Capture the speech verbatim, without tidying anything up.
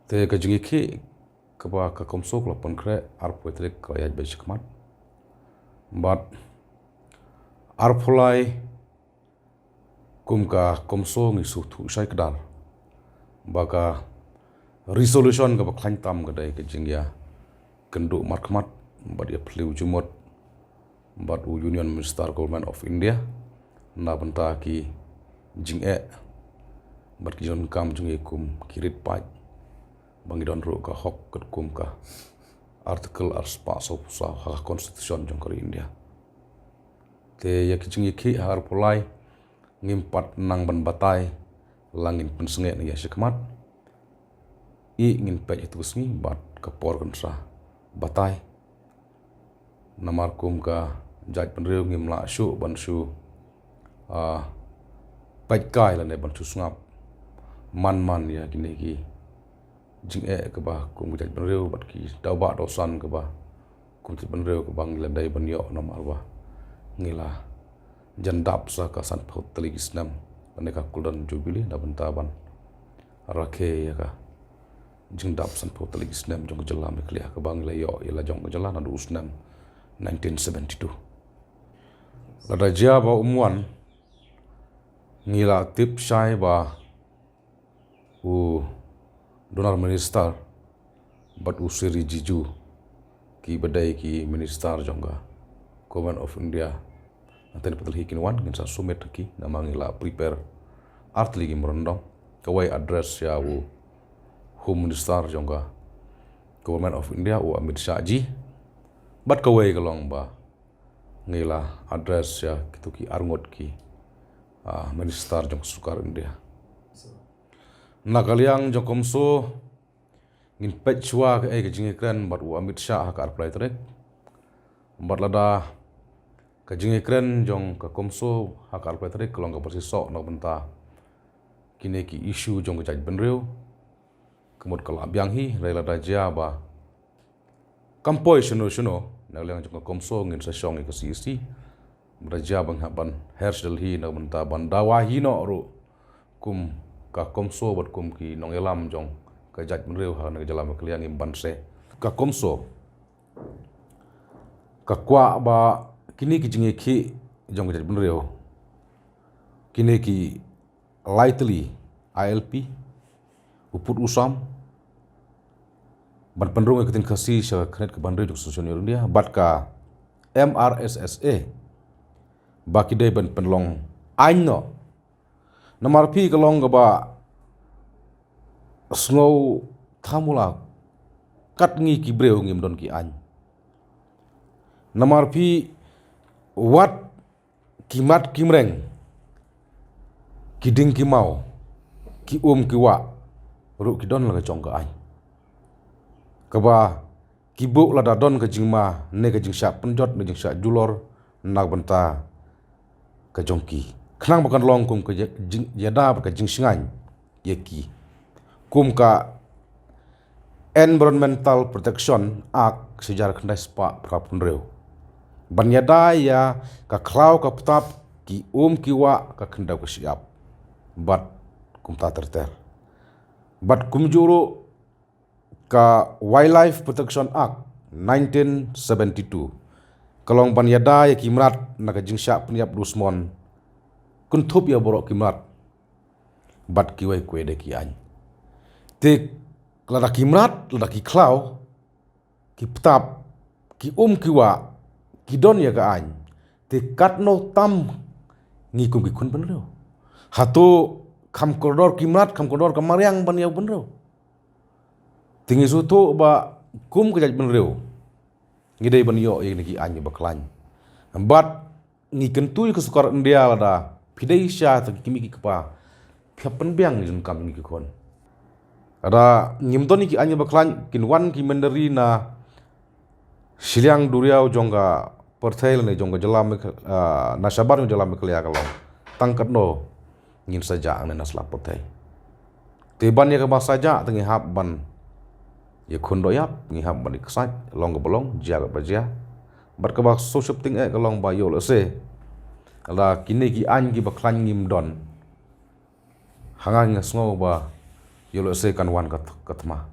Te ka jingïakhih kaba ka CoMSO ka la pynkhreh arphew tarik ka la ïaid beit shakhmat. Bad arphew lai kum ka CoMSO ngi sngewthuh shai kdar ba ka resolution kaba khlaiñ tam ka dei ka jingïakynduh markhmat bad ïaphylliew jingmut bad u Union Minister Government of India na bynta ki jingeh bad ki jingdonkam jong ngi kum ki rit paid ba ngi don ruh ka hok katkum ka Article arspah sawphew saw ha ka Constitution jong ka ri India. Te ïa ki jingïakhih ha arphew lai ngim pat nang ban batai la ngin pynsangeh na ïa shakhmat. I ngin peit ïa tu sngi bad ka por kan sa batai. Namar kum ka jaitbynriew ngim lah shuh ban shu ah, peit kai lane ban shu sngap man man ïa kine ki jingeh kaba kum ka jaitbynriew bad ki dawbah dawsan kaba kum ka jaitbynriew kaba ngi la dei ban ïoh namar ba ngi la jan dap sa ka sanphew tylli ki snem lane ka Golden Jubilee na bynta ban rakhe ïa ka jingdap sanphew tylli ki snem jong ka jylla Meghalaya kaba ngi la ïoh ïa la jong ka jylla naduh u snem nineteen seventy-two. Lada jia ba um wan ngi la tip shai ba u Donor Minister bad u Sri Rijiju kiba dei ki minister jong ka Government of India. Nangta pat lei kin wan ngin sa submit ki namar ngi la prepare artylli ki memorandum, kawei address ïa u Home Minister jong ka Government of India u Amit Shah ji bad kawei ka long ba ngi la address ïa kitu ki arngut ki ah, minister jong ka sorkar India. Na ka liang jong CoMSO ngin peit shuwa kaei ka jingïakren bad u Amit Shah ha ka arphew lai tarik. Bad lada ka jingïakren jong ka CoMSO ha ka arphew lai tarik ka long kaba shisha na ka bynta kine ki issue jong ka jaitbynriew. Ka mut ka la biang hi, hynrei lada jia ba kam poi shano shano na ka liang jong ka CoMSO ngin sa shong ïa ka CEC. Lada jia ba ngi hap ban her sha Delhi na ka bynta ban dawa hi noh ruh kum ka CoMSO bad kum ki nongïalam jong ka jaitbynriew ha kane ka jylla Meghalaya ngim banse. Ka CoMSO ka kwah ba kine ki jingïakhih jong ka jaitbynriew, kine ki lai tylli, ILP, u pud u sam, ban pynrung ïa ka ktien Khasi sha ka khyrnit kaba hynriew jong ka Constitution India bad ka MRSSA ba ki dei ban pynlong aiñ noh. Namar phi ka long kaba sngew thamula kat ngi ki briew ngim don ki aiñ. Namar phi wat ki mat ki mreng, ki ding ki maw, ki um ki wah ruh ki don la ka jong ka aiñ. Kaba ki buh lada don ka jingma ne ka jingshah pynjot ne jingshah julor na ka bynta ka jong ki. Khnang ba kan long kum ka jing, ïada bad ka jingshngaiñ ïa ki. Kum ka Environmental Protection Act shihajar khyndai spah phra phew hynriew. Ban ïada ïa ka khlaw ka btap, ki um ki wah, ka khyndew ka shyiap. Bad kumta ter ter. Bad kumjuh ruh ka Wildlife Protection Act nineteen seventy-two ka long ban ïada ïa ki mrad na ka jingshah pynïap dusmon, kynthup ïa baroh ki mrad bad kiwei kiwei de ki aiñ. Te lada ki mrad, lada ki khlaw, ki btap, ki um ki wah, ki don ïa ka aiñ, te katno tam ngi kum ki khun bynriew. Hato kham kordor ki mrad, kham kordor ka mariang ban ïa u bynriew. Te ngi sngewthuh ba kum ka jaitbynriew ngi dei ban ïoh ïa kine ki aiñ kiba khlaiñ. Bad ngi kyntu ïa ka sorkar India lada phi dei sha ta ki kmie ki kpa, phi hap pynbiang ïa ka jingdonkam jong ngi ki khun. Lada ngim don ïa ki aiñ kiba khlaiñ, kin wan ki mynder ri na shiliang duriaw jong ka pyrthei lane jong ka jylla Megh-, ah, na shabar jong ka jylla Meghalaya ka long tang katno ngin sa jah hangne na sla pyrthei. Te ban ïa kaba sa jah te ngi hap ban ïakhun doh ïap, ngi hap ban ïaksaid, long kaba long, jia kaba jia. Bad kaba sngewsih tyngeh ka long ba ïoh lehse lada kine ki aiñ kiba khlaiñ ngim don, ha nga nga sngew ba ïoh lehse kan wan ka th-, ka thma.